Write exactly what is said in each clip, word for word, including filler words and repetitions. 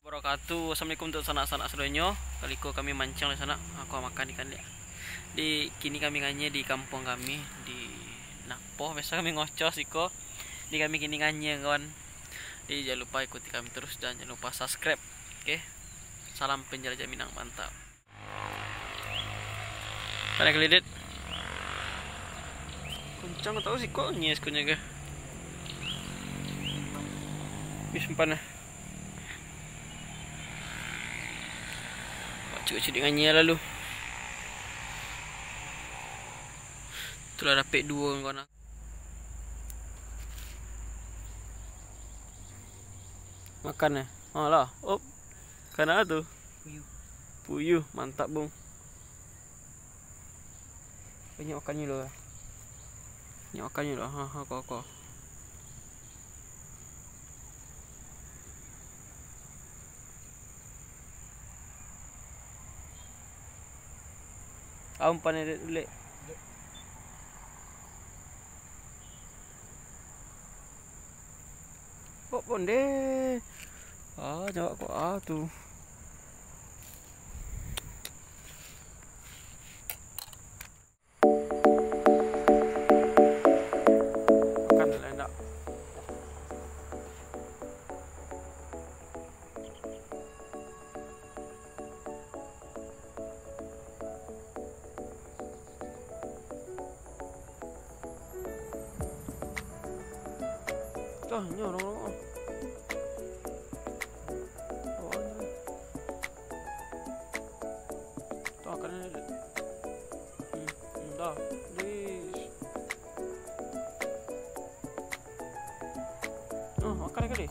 Wabarakatuh. Assalamualaikum untuk sanak-sanak sadonyo. Kaliko kami mancang di sanak, aku makan ikan dia. Di kini kami nganyia di kampuang kami di Napoh. Biaso kami ngocos iko. Di kami kini nganyia, kawan. Jadi, jangan lupa ikuti kami terus dan jangan lupa subscribe. Oke. Salam penjelajah Minang, mantap. Tarik lilin. Kencang tahu sih kok, nyes kunyah ke. Wis, umpan lah. Cik-cik dengan nyia lalu. Itulah dapek duo kawan. Makan eh. Oh lah. Op. Kana tu? Puyuh. Puyuh, mantap, Bung. Banyak makan dulu lah. Banyak makan dulu. Ha, ha, ko, ko. Aum panen ulek. Kok ponde? Ah, jawab kok ah tu. Makan lah, indak. Ah, nyo, nyo, nyo. Oh, nyo. Tuh, makan ni. Hmm, hmm, dah. Dis. Oh, makan kali.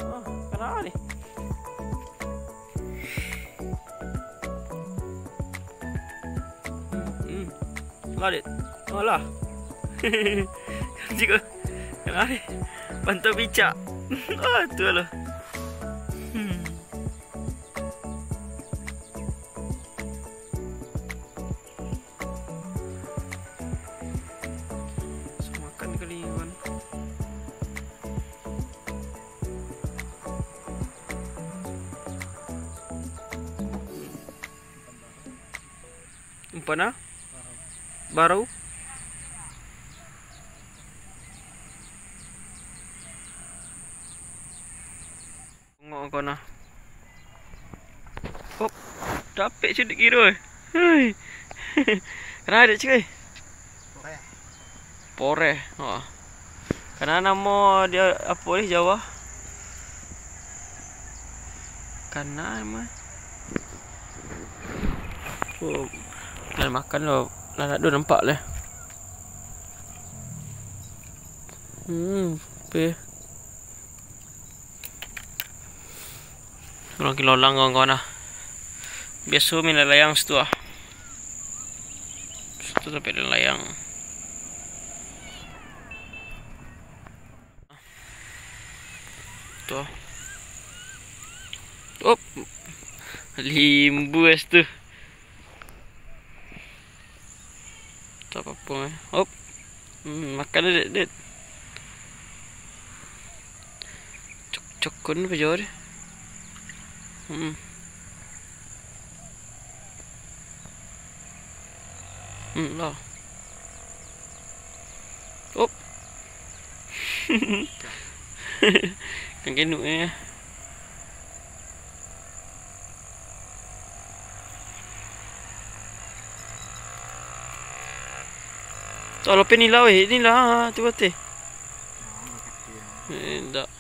Oh, kana ni? Hmm. Lah, Dit. Oh, lah. Jiko. Kana ni? Pantau picak. Ah, tu lah. Hmm. Makan kali, kawan. Umpan ah? Barau. Tengok kau nah. Hop. Dapek sidik kiro, eh. Hei. Kana dek cik, eh? Poreh. Poreh. Ha. Kana namo dia apo ni, Jawa? Kana namo. Oh. Lah makan lo. Lah nak dua nampak lah. Hmm, pe. Urang kilolang kawan-kawan ah. Biaso main layang situ ah. Situ sampai layang. Tuh. Op. Limbu es tu. Tak apa-apa, eh. Op. Hmm, makan dek, dek. Cok-, cokon apa jawab dia? Hmm. Hmm, lah. Op. Kan kenuk eh. Kalau pe ni lah, weh, ni lah, tu bateh. Eh, ndak.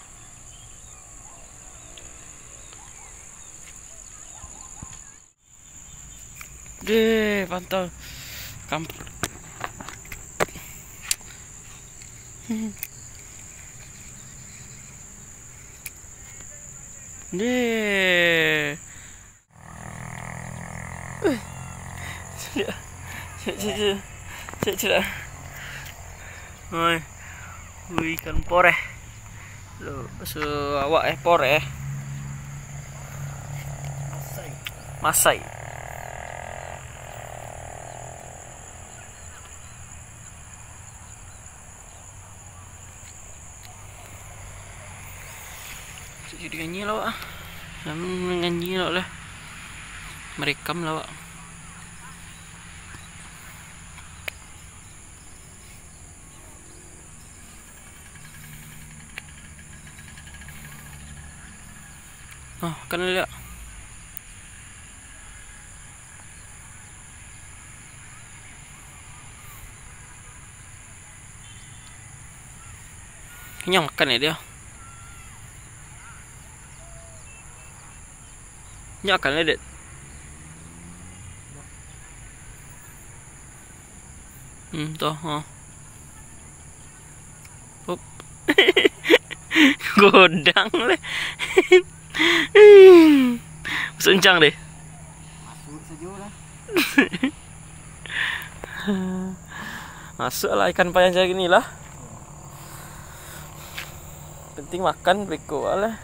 Deh, pantau. Kamp-, Deh. Cek, cek, cek, cek, cek. Oi. Ui, ikan poreh. Lo, so awak eh, poreh. Masai. Jadi nganyi lah, Wak, ah. Jangan nganyi lah, lah. Merekam lah, Wak. Oh, kan lihat. Kenyang makan ya dia. Kenyang makan ya, Dek. Hmm, toh, ha. Hop. Godang lah. Masuk encang deh. Masuk sajo lah. Masuk lah ikan payah macam ni lah. Penting makan beko lah.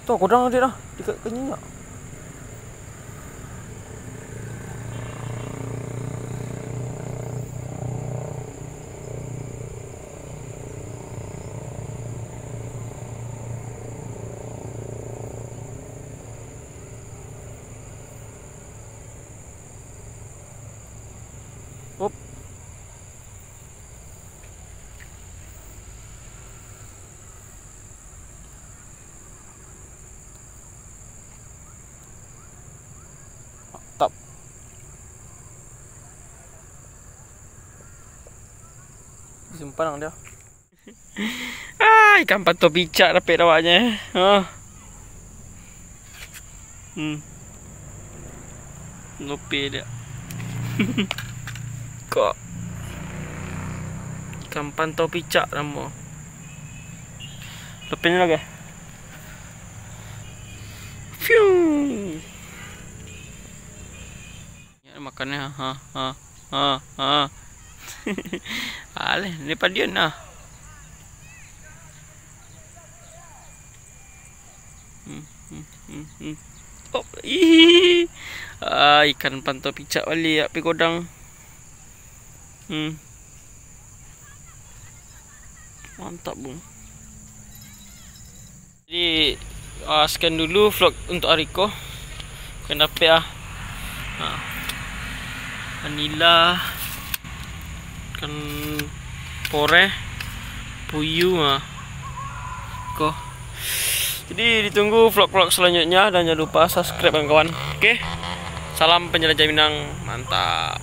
Tu, godang adik dah. Dekat ka nyinyok. Up. Mantap. Simpan dia. Ah, ikan panto picak dapek awaknyo. Ah. Hmm. Lope dia. Kok. Ikan panto picak namo. Lopenyo lagi. Fiu. Makannyo, ha, ha, ha, ha. Aleh, ni padian nah. Hmm, hmm, hmm, hmm. Oh, ih. Ah, ikan panto picak baliak, pi godang. Hmm. Mantap, Bung. Jadi, ah, sekian dulu vlog untuk hari ko. Bukan dapek ah. Ha. Vanila, ikan poreh, puyu, ha. Ko. Jadi, ditunggu vlog-vlog selanjutnya dan jangan lupa subscribe, kawan-kawan. Oke. Salam penjelajah Minang. Mantap.